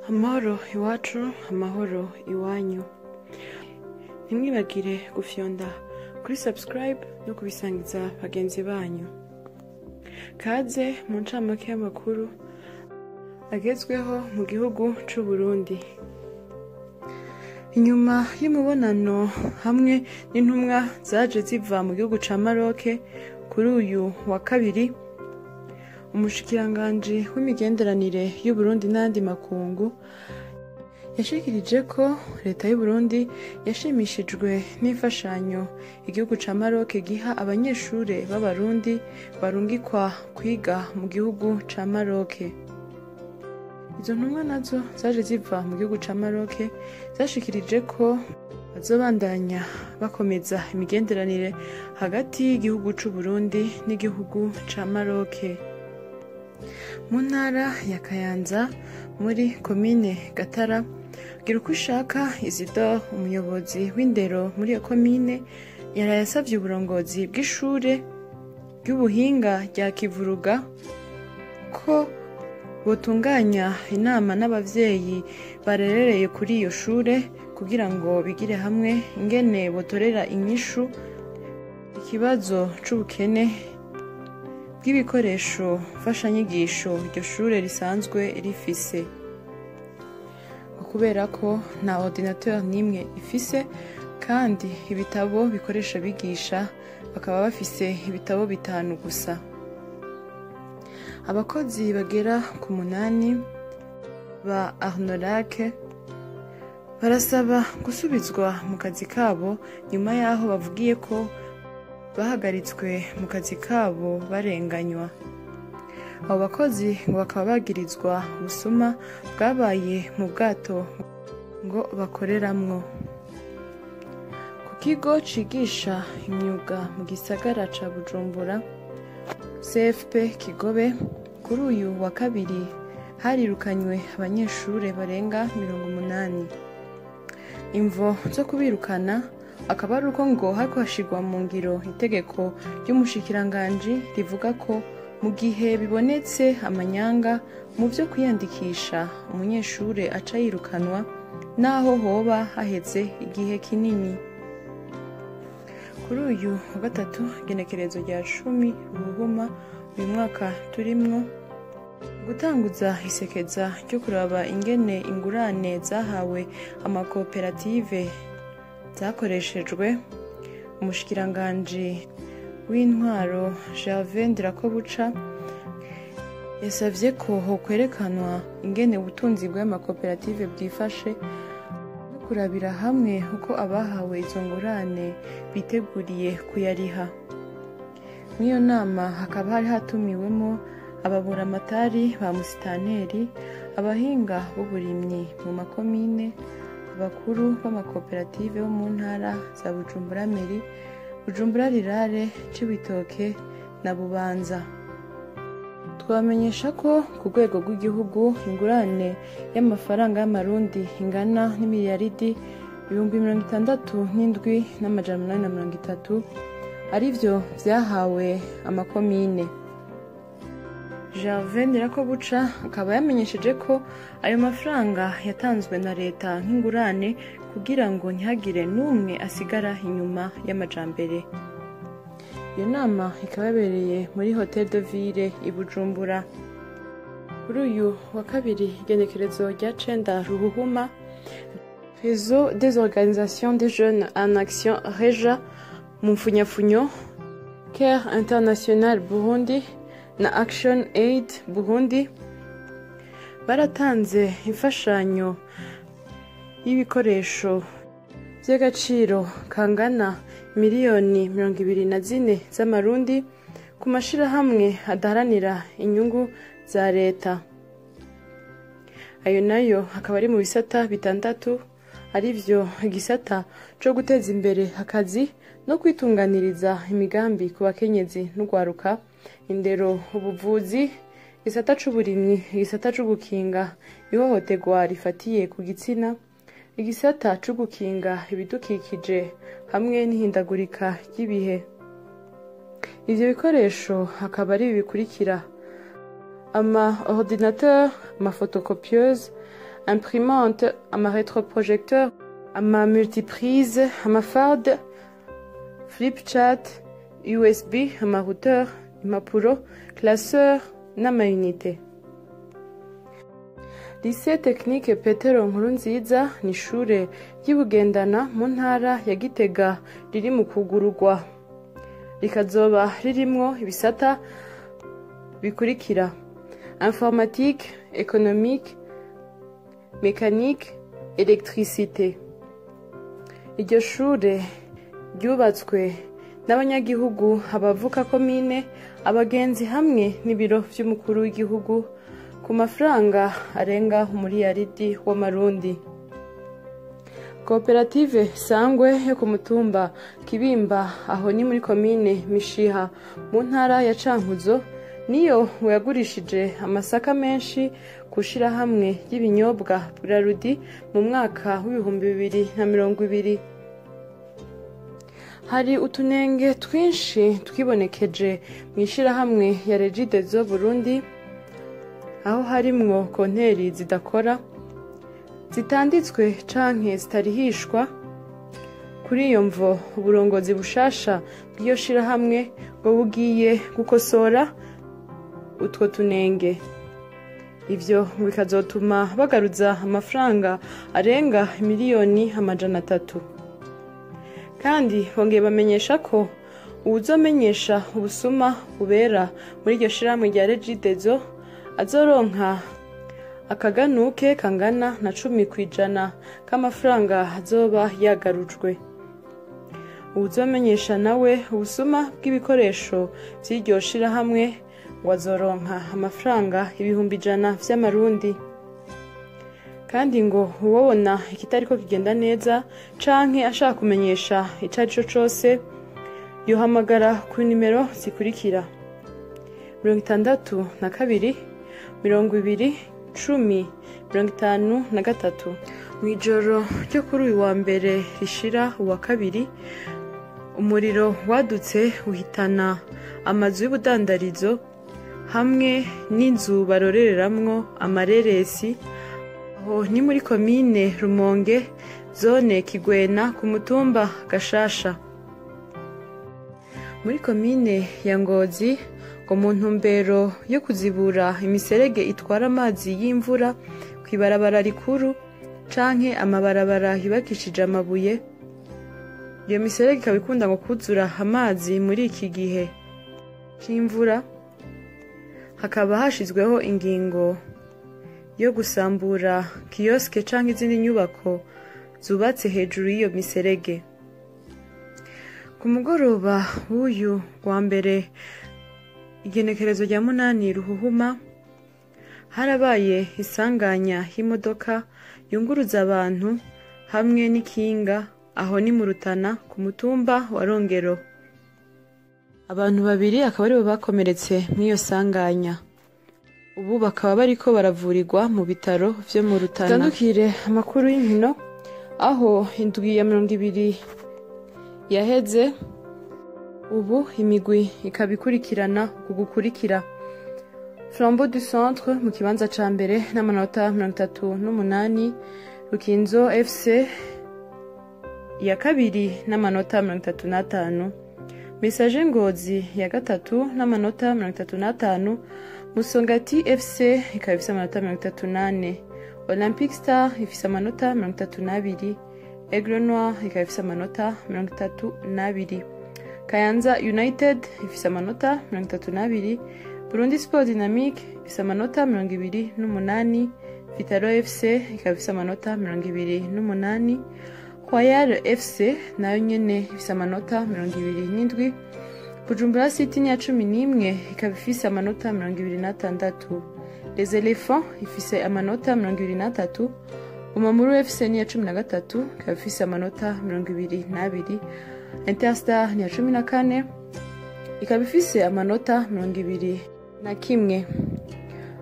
Amahoro iwacu, amahoro iwanyu. Ntimwibagire gufyonda kuri subscribe no kubisangiza bagenzi banyu. Kaze mu ncamake y'amakuru agezweho mu gihugu c'u Burundi. Inyuma y'umubonano hamwe n'intumwa zaje ziva mu gihugu ca Maroc kuri uyu wa kabiri, umushikiranganji w'imigenderanire y'Uburundi n'ayandi makungu yashikirije ko leta y'Uburundi yashimishijwe n'imfashanyo igihugu ca Maroc giha abanyeshure b'Abarundi barungikwa kwiga mu gihugu ca Maroc. Izo ntumwa nazo zaje ziva mu gihugu ca Maroc zashikirije ko bazobandanya bakomeza imigenderanire hagati y'igihugu c'Uburundi n'igihugu ca Maroc. Mu ntara ya Kayanza muri komine Gatara, Girukwishaka Isidore, umuyobozi w'indero muri iyo komine, yaraye asavye uburongozi bw'ishure ry'ubuhinga rya Kivuruga ko botunganya inama n'abavyeyi barerereye kuri iyo shure kugira ngo bigire hamwe ingene botorera inyishu ikibazo c'ubukene bw'ibikoresho mfashanyigisho iryo shure risanzwe rifise, kubera ko nta ordinateur n'imwe ifise, kandi ibitabo bikoresha bigisha bakaba bafise ibitabo 5 gusa. Abakozi bagera ku 8 ba Arnolake barasaba gusubizwa mu kazi kabo nyuma yaho bavugiye ko bahagaritswe mu kazi kabo barenganywa. Abo bakozi ngo bakaba bagirizwa ubusuma bwabaye mu bwato ngo bakoreramwo. Ku kigo cigisha imyuga mu gisagara ca Bujumbura CFP Kigobe, kuri uyu wa kabiri harirukanywe abanyeshure barenga 80. Imvo zo kubirukana akaba ari uko ngo hariko hashirwa mu ngiro itegeko ry'umushikiranganji rivuga ko mu gihe bibonetse amanyanga mu vyo kwiyandikisha umunyeshure aca yirukanwa naho hoba haheze igihe kinini. Kuri uyu wa gatatu, igenekerezo rya 10 Ruhuma uyu mwaka turimwo, gutanguza isekeza ryo kuraba ingene ingurane zahawe amakoperative zakoreshejwe, umushikiranganji w'intwaro Gervais Ndirakobuca yasavye ko hokwerekanwa ingene ubutunzi bw'amakoperative bwifashe, no kurabira hamwe uko abahawe izo ngurane biteguriye kuyariha. Mw'iyo nama hakaba hari hatumiwemo ababuramatari ba musitaneri, abahinga b'uburimyi mu makomine, abakuru b'amakoperative bo mu ntara za Bujumbura Meri, Bujumbura Rirare, Cibitoke na Bubanza. Twamenyesha ko ku rwego rw'igihugu ingurane y'amafaranga y'amarundi ingana n'imiliyaridi 67,830 arivyo vyahawe amakomine. Gervais Ndirakobuca akaba yamenyesheje ko ayo mafaranga yatanzwe na leta nk'ingurane kugira ngo ntihagire n'umwe asigara inyuma y'amajambere. Iyo nama ikaba yabereye muri Hotel de Ville i Bujumbura. Kuri uyu wa kabiri, igenekerezo rya 9 Ruhuhuma, Réseau des organisations des jeunes en action REJA mu mfunyafunyo, Care International Burundi na Action Aid Burundi baratanze imfashanyo y'ibikoresho by'agaciro kangana 24 miliyoni z'amarundi ku mashirahamwe adaharanira inyungu za leta. Ayo nayo akaba ari mu bisata 6, arivyo igisata co guteza imbere akazi no kwitunganiriza imigambi ku bakenyezi n'ugwaruka, indero, ubuvuzi, igisata c'uburimyi, igisata c'ugukinga ihohoterwa rifatiye ku gitsina, igisata c'ugukinga ibidukikije hamwe n'ihindagurika ry'ibihe. Ivyo bikoresho akaba ari ibi bikurikira: ama ordinateur, ama photocopieuse, imprimante, ama rétroprojecteur, ama multiprise, ama farde, flip chart, USB, ama routeur, impapuro, classeur n'ama unité. Lycée Technique Petero Nkurunziza ni ishure ry'Ibugendana mu ntara ya Gitega riri mu kugururwa, rikazoba ririmwo ibisata bikurikira: informatique, économique, mécanique, électricité. Iryo shure ryubatswe n'abanyagihugu, abavuka komine, abagenzi hamwe n'ibiro vy'umukuru w'igihugu ku mafaranga arenga umuriyaridi w'amarundi. Koperative Sangwe yo ku mutumba Kibimba, aho ni muri komine Mishiha mu ntara ya Cankuzo, niyo yagurishije amasaka menshi ku shirahamwe ry'ibinyobwa Brarudi mu mwaka w'2020. Hari utunenge twinshi twibonekeje mu ishirahamwe ya Regideso Burundi, aho harimwo konteri zidakora, zitanditswe canke zitarihishwa. Kuri iyo mvo, uburongozi bushasha bw'iyo shirahamwe ngo bugiye gukosora utwo tunenge. Ivyo bikazotuma bagaruza amafaranga arenga 300 miliyoni. Kandi bongeye bamenyesha ko uwuzomenyesha ubusuma bubera muri iryo shirahamwe rya Regideso azoronka akaganuke kangana na 10% k'amafaranga azoba yagarujwe. Uwuzomenyesha nawe ubusuma bw'ibikoresho vy'iryo shirahamwe ngo azoronka amafaranga 100,000 vy'amarundi. Kandi ngo uwobona ikitariko kigenda neza canke ashaka kumenyesha ico arico cose, yohamagara ku nimero zikurikira: 62 20 10 53. Mw'ijoro ryo kuri uyu wa mbere rishira uwa kabiri, umuriro wadutse uhitana amazu y'ubudandarizo hamwe n'inzu barorereramwo amareresi, aho ni muri komine Rumonge, zone Kigwena, ku mutumba Gashasha. Muri komine ya Ngozi, ngo mu ntumbero yo kuzibura imiserege itwara amazi y'imvura kw'ibarabara rikuru canke amabarabara yubakishije amabuye, iyo miserege ikaba ikunda ngo kuzura amazi muri iki gihe c'imvura, hakaba hashizweho ingingo yo gusambura kiyoske canke izindi nyubako zubatse hejuru y'iyo miserege. Ku mugoroba w'uyu wa mbere, igenekerezo rya 8 Ruhuhuma, harabaye isanganya y'imodoka yunguruza abantu hamwe n'ikinga, aho ni mu Rutana ku mutumba wa Rongero. Abantu babiri akaba aribo bakomeretse mw'iyo sanganya, ubu bakaba bariko baravurirwa mu bitaro vyo mu Rutana. Dutandukire amakuru y'inkino, aho indwi ya 20 yaheze, ubu imigwi ikaba ikurikirana ku gukurikira: Flambeau du Centre mu kibanza ca mbere n'amanota 38, Rukinzo FC ya kabiri n'amanota 35, Messager Ngozi ya gatatu n'amanota 35, Musongati FC ikaba ifise amanota 34, Olympic Star ifise amanota 32, Aigle Noir ikaba ifise amanota 32, Kayanza United ifise amanota 32, Burundi Sport Dynamique ifise amanota 28, Vitalo FC ikaba ifise amanota 28, Royal FC nayo nyene ifise amanota 27, Bujumbura City ni ya 11 ikaba ifise amanota 26, Les Elephants ifise amanota 23, Umamuru FC ni ya 13 ikaba ifise amanota 22, Interstar ni ya 14 ikaba ifise amanota 21,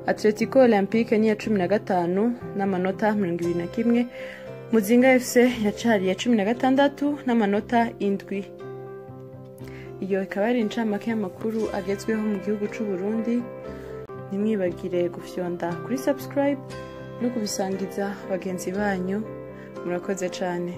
Atletico Olympique ni ya 15 n'amanota 21, Muzinga FC yacari ya 16 n'amanota 7. Iyo ikaba ari incamake y'amakuru agezweho mu gihugu c'u Burundi. Ntimwibagire gufyonda kuri subscribe. No kubisangiza bagenzi banyu. Murakoze cyane.